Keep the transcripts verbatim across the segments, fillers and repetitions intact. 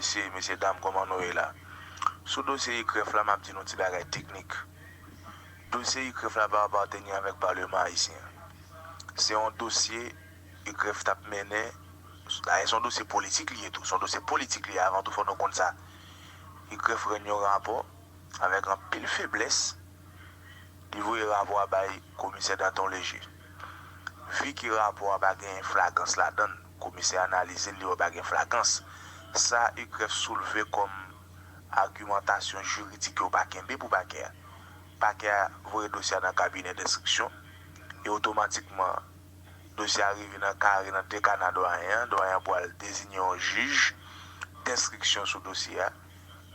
mesye, mesye dam, kòman nou ye la? Sou dosye ICREF la, m ap di nou ti bagay teknik. Dosye ICREF la pa aparteni avèk Palman ayisyen an. Se yon dosye ICREF t ap mennen, dayè se yon dosye politik li ye tou, se yon dosye politik li ye, avan tou fò nou konn sa. ICREF rann yon rapò avèk anpil feblès, li voye rapò a bay komisè Danton Léger. Vi ke rapò a pa gen flagans ladan l, komisè a analize l, li wè pa gen flagans. Sa ICREF soulve kòm agimantasyon jiridik yo pa kenbe pou pakè a. Pakè a voye dosye a nan kabinè denstriksyon e otomatikman dosye a rive nan kare, nan dekana dwayen an. Dwayen an pral deziye yon jij denstriksyon sou dosye a.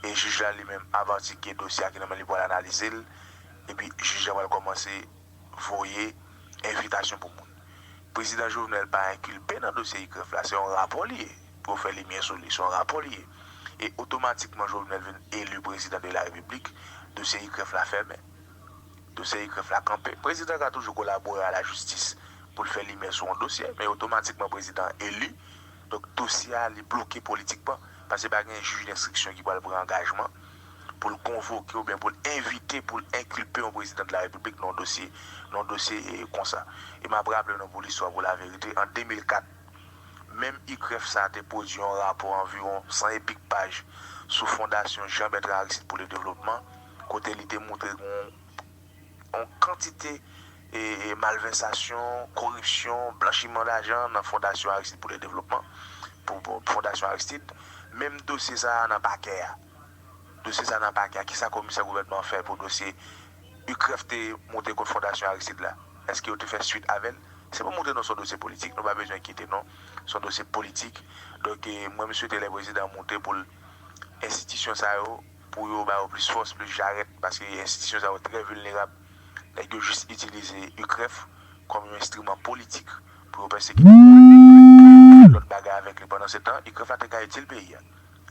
E jij la li menm, apati ke dosye a ki nan men li, pral analize l. Epi jij la pral kòmanse voye envitasyon pou moun. Prezidan Jovenel pa enkilpe nan dosye ICREF la, se yon rapò li ye. Pou yo fè limyè sou li, se yon rapò li ye. E otomatikman Jovenel vin eli prezidan de la repiblik, dosye ICREF la fèmen. Dosye ICREF la kanpe. Prezidan ka toujou kolabore a lajistis pou l fè limyè sou yon dosye, men otomatikman prezidan eli. Donk, dosye a, li bloke politikman, paske pa gen jij denstriksyon ki pral pran angajman pou l konvoke oubyen pou l envite, pou l enkilpe yon prezidan de la repiblik nan yon dosye, nan yon dosye, e, konsa. E m ap raple nou pou listwa, pou laverite, an de mil kat, menm ICREF sa a te pwodui yon rapò anviwon san e pik paj sou Fondasyon Jean Bertrand Aristide pour le Développement, kote li te montre yon, yon kantite, e, e, malvèsasyon, koripsyon, blanchiman lajan nan Fondasyon Aristide pour le Développement, pou, pou Fondasyon Aristide. Menm dosye sa a nan pakè a. Dosye sa nan pakè a. Kisa komisè gouvènman an fè pou dosye ICREF te monte kont Fondasyon Aristide la? Èske yo te fè swit avè l? Se pou montre nou se yon dosye politik. Nou pa bezwen enkyete nou. Se yon dosye politik. Donk, e, mwen, m swete lè prezidan an monte pou l, enstitisyon sa yo, pou yo ba yo plis fòs, plis jarèt, paske enstitisyon sa yo trè vilnerab. Nèg yo jis itilize ICREF kòm yon enstriman politik pou yo pèsekite moun, pou yo fè lòt bagay avèk li. Pandan se tan, ICREF la te ka itil peyi a.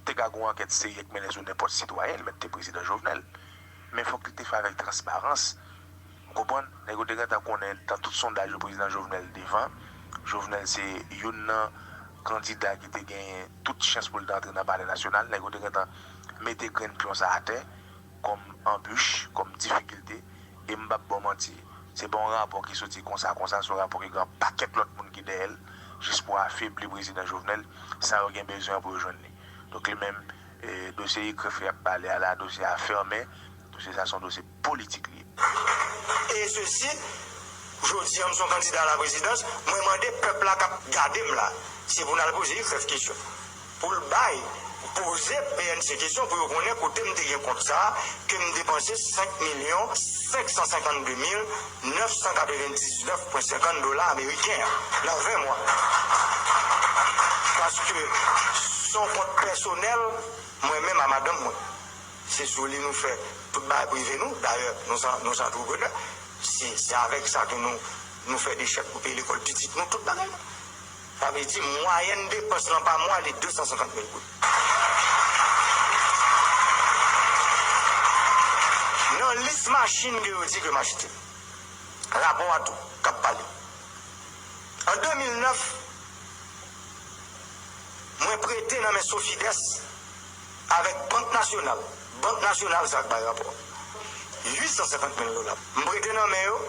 Te ka gen yon ankèt serye k mennen sou nenpòt sitwayen, l mèt te prezidan Jovenel. Men fòk li te fè avèk transparans. Ou konprann? Nèg yo te gentan konnen, nan tout sondaj yo, prezidan Jovenel devan. Jovenel se youn nan kandida ki te genyen tout chans pou l te antre nan Palè Nasyonal. Nèg yo te gentan mete grenn pyon sa atè kòm anbich, kòm difikilte. E m p ap ba w manti, se pa yon rapò ki soti konsa, konsa, se yon rapò ki gen yon pakèt lòt moun ki dèyè l, jis pou afebli prezidan Jovenel. Sa yo gen bezwen an pou yo jwenn li. Donk, li menm, e, dosye ICREF y ap pale a la, dosye a fèmen. Dosye sa se yon dosye politik li ye. E sesi, jodi a, m se yon kandida a la prezidans, mwen mande pèp la k ap gade m la, se pou n al poze ICREF kesyon. Pou l bay, poze P N C kesyon pou yo konnen kote m te gen kont sa a, ke m depanse senk milyon senk san senkannde mil nèf san katrevendiznèf pwen senkant dola ameriken an nan ven mwa. Paske se yon kont pèsonèl, mwen menm a madanm mwen. Se sou li nou fè tout bagay prive nou. Dayè, nou se, nou se antreprenè. Se, se avèk sa ke nou, nou fè dechèk pou peye lekòl pitit nou, tout bagay nou. Sa vle di, mwayèn depans lan pa mwa, li de san senkant mil goud. Nan lis machin ke yo di ke m achte, rapò a tou k ap pale. An de mil nèf, mwen prete nan men Sofides avèk Bank Nasyonal. Bank Nasyonal sa k bay rapò. Uit san senkant mil dola. M prete nan men yo,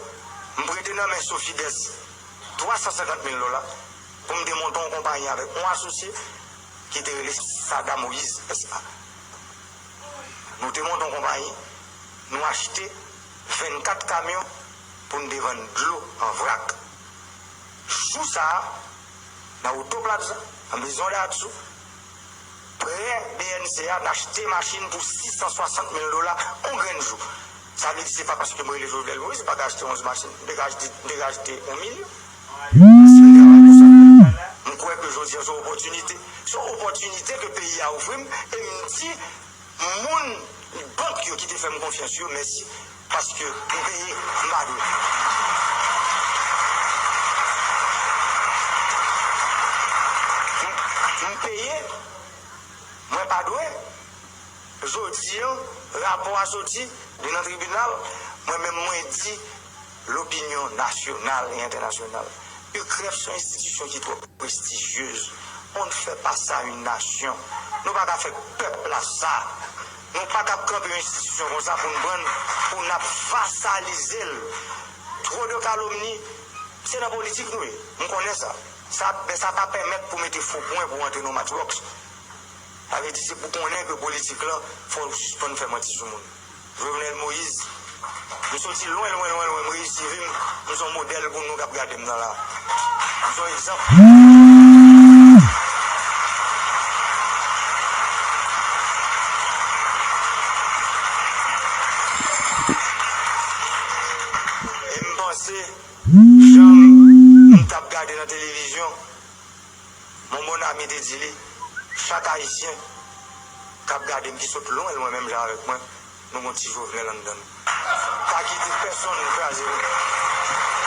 m prete nan men Sofides twa san senkant mil dola pou m te monte yon konpayi avèk yon asosye ki te rele Sada Moïse S A. Nou te monte yon konpayi, nou achte vennkat kamyon pou n te vann dlo an vrak. Jou sa a, nan Woto Plaza, nan Maison Dayatsu, prè B N C a, n achte machin pou sis san swasant mil dola yon grenn jou. Sa vle di, se pa paske m rele Jovenel Moïse, m pa ka achte onz machin, m te ka achte, m te ka achte yon milyon. Si m travay pou sa, m kwè ke jodi a se yon opòtinite. Se yon opòtinite ke peyi a ofri m, e m di moun bank yo ki te fè m konfyans yo mèsi, paske m peye, m pa dwe. M, m peye, mwen pa dwe. Jodi a, rapò a soti, li nan tribinal, mwen menm mwen di lopinyon nasyonal e entènasyonal, ICREF se yon enstitisyon ki twò prestijyez On ne fait pas ça à une nation. Nou pa ka fè pèp la sa. Nou pa ka kanpe yon enstitisyon konsa pou n pran l, pou n ap vasalize l. Twò de kalomni, se nan politik nou ye. M konnen sa. Sa, men sa pa pèmèt pou mete fo pwen pou antre nan matchbox. Sa vle di se pou konnen ke politik la, fò w sispann fè manti sou moun. Jovenel Moïse, m soti lwen, lwen, lwen, lwen, m reyisi vi m, m se yon modèl pou nou k ap gade m nan la. M se yon egzanp. E m panse, jan m t ap gade nan televizyon, Mon bon ami te di li, chak Ayisyen k ap gade m, ki sot lwen, lwen menm jan avèk mwen, nou gon ti Jovenel anndan nou. Pa kite pèsonn kraze nou.